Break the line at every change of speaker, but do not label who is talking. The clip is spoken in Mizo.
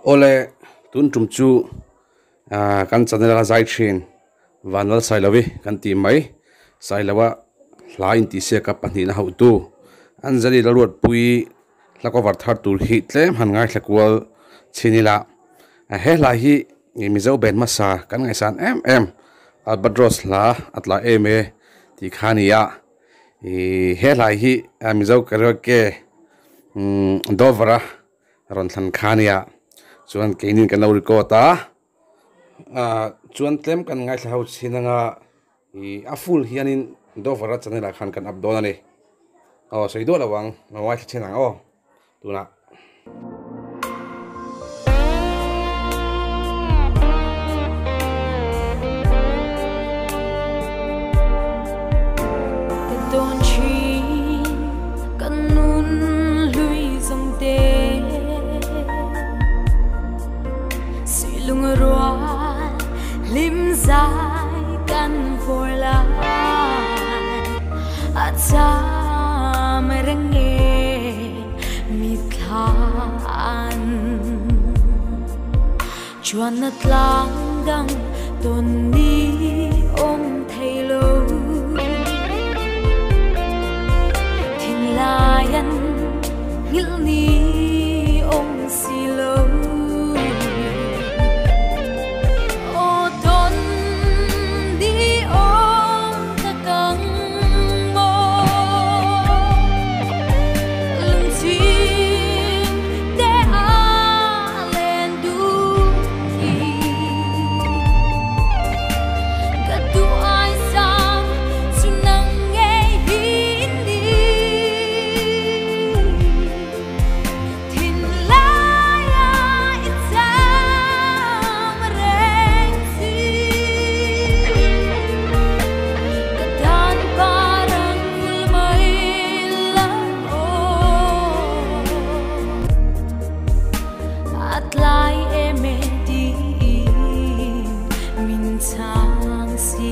Awle tun tum chu kan channel a zai thin Vanlal Sailovi kan tih mai Sailoa hla intihsiaka pahnihna hauhtu Anjali Lalruatpuii hla cover thar tur hi tlem han ngaithla kual chhin ila he hla hi Mizo band hmasa kan ngaihsan em em Albatross hla a tla em e tih kha a ni a. Ih he hlai hi Mizo karaoke Dover a rawn thlan kha a nia chuan keinin kan lo record a ah chuan tlem kan ngaithla ho chin anga ih a full hianin Dover a channel ah khan kan up dawn a ni aw sawi duah lo ang lo ngaithla chin ang aw tunah.
Ka tawn thin ka nun hlui zawng te Suihlung rual hlim zai kan vawr lai a cham reng e Mithlan Chuan a tlang dang tawn ni awm thei lo Thinlai an nghilh ni awm si lo Aw tawn ni awm tak ang maw Lungchim te a len duh hi Ka duh ai sang chu nang ngei hi ni Thinlai a i cham reng si Ka tan parang vul mai la aw A tlai em e tiin min chhang si.